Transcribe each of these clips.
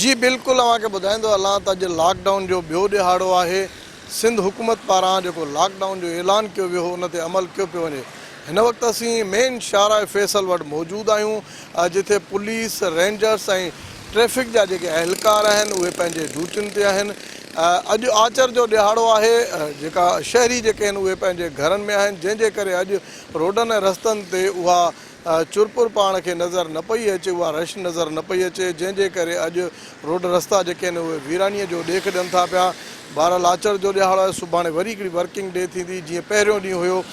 جي بلڪل اوهان کي ٻڌائيندو هلان ته اڄ لاڪ ڊائون جو ٻيو ڏهاڙو آهي سنڌ حڪومت پاران جيڪو لاڪ ڊائون جو اعلان ڪيو ويو هو ان تي عمل ڪيو پيو وڃي هن وقت اسين مين شاهراهه فيصل وٽ موجود آهيون جتي پوليس رينجرس ۽ ٽريفڪ جا جيڪي اهلڪار آهن اهي پنهنجي ڊيوٽين تي آهن اڄ آچر جو ڏهاڙو آهي جيڪا شهري جيڪي آهن اهي پنهنجي گهرن ۾ آهن جنهن جي ڪري اڄ روڊن ۽ رستن تي اها چرپر پاڻ کي نظر نه پئي اچي، اها رش نظر نه پئي اچي، جنهن جي ڪري اڄ روڊ رستا جيڪي آهن اهي ويرانيء جو ڏيک ڏين ٿا پيا. بهرحال آچر جو ڏهاڙو آهي، سڀاڻي وري هڪڙي ورڪنگ ڊي ٿيندي، جيئن پهريون ڏينهن هيو،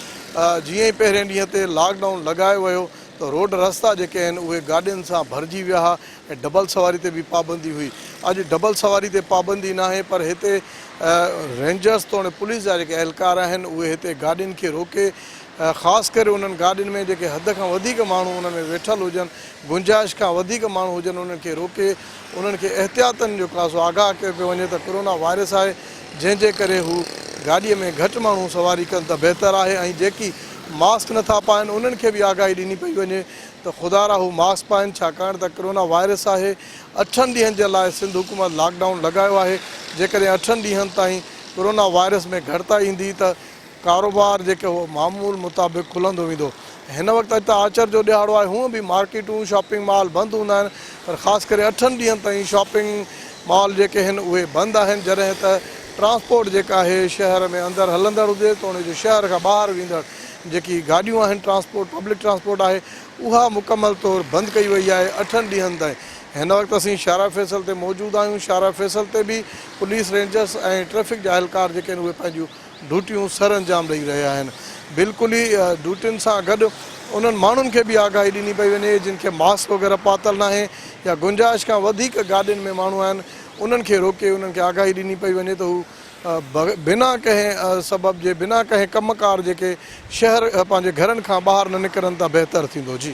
جيئن ئي پهرين ڏينهن تي لاڪ ڊائون لڳايو ويو ته روڊ رستا جيڪي آهن اهي گاڏين سان ڀرجي ويا ها ۽ ڊبل سواري تي به پابندي هئي. اڄ ڊبل سواري تي پابندي ناهي پر هتي رينجرز توڻي پوليس جا جيڪي اهلڪار آهن اهي هتي گاڏين کي روڪي خاص ڪري انهن گاڏين ۾ جيڪي حد کان وڌيڪ ماڻهو ان ۾ ويٺل هجن، گنجائش کان وڌيڪ ماڻهو هجن انهن کي روڪي انهن کي احتياطن جو ڪاسو آگاهه ڪيو پيو وڃي ته ڪورونا وائرس آهي جنهن جي ڪري هو گاڏي ۾ گهٽ ماڻهو سواري ڪن ته بهتر آهي ۽ جيڪي ماسڪ نٿا پائن انهن کي به آگاهي ڏني پئي وڃي ته خدارا هو ماسڪ پائن ڇاڪاڻ ته ڪورونا وائرس آهي اٺن ڏينهن جي لاء سنڌ حڪومت لاڪ ڊائون لڳايو آهي جيڪڏهن اٺن ڏينهن تائين ڪورونا وائرس ۾ گهٽتائي ايندي ته ڪاروبار جيڪي هو معمول مطابق کلندو ويندو. هن وقت اڄ ته آچر جو ڏهاڙو آهي هونء به مارڪيٽون، شاپنگ مال بند هوندا آهن پر خاص ڪري اٺن ڏينهن تائين شاپنگ مال جيڪي هن اهي بند آهن جڏهن ته ٽرانسپورٽ جيڪا آهي شهر ۾ اندر هلندڙ هجي توڻي جو شهر کان ٻاهر ويندڙ جيڪي گاڏيون آهن ٽرانسپورٽ پبلڪ ٽرانسپورٽ آهي اها مڪمل طور بند ڪئي وئي آهي اٺن ڏينهن تائين هن وقت اسين شارع فيصل تي موجود آهيون شارع فيصل تي به پوليس رينجرس ۽ ٽريفڪ جا اهلڪار جيڪي آهن اهي پنهنجون ڊيوٽيون سرانجام ڏئي رهيا آهن. بلڪل ئي ڊيوٽين سان گڏ انهن ماڻهن کي به آگاهي ڏني پئي وڃي جن کي ماسڪ وغيره پاتل ناهي يا گنجائش کان وڌيڪ گاڏين ۾ ماڻهو آهن انهن کي روڪي انهن کي آگاهي ڏني پئي وڃي ته هو بنا ڪنهن سبب جي بنا ڪنهن ڪم ڪار جي ڪي شهر پنهنجي گهرن کان ٻاهر نه نڪرن ته بهتر ٿيندو جي.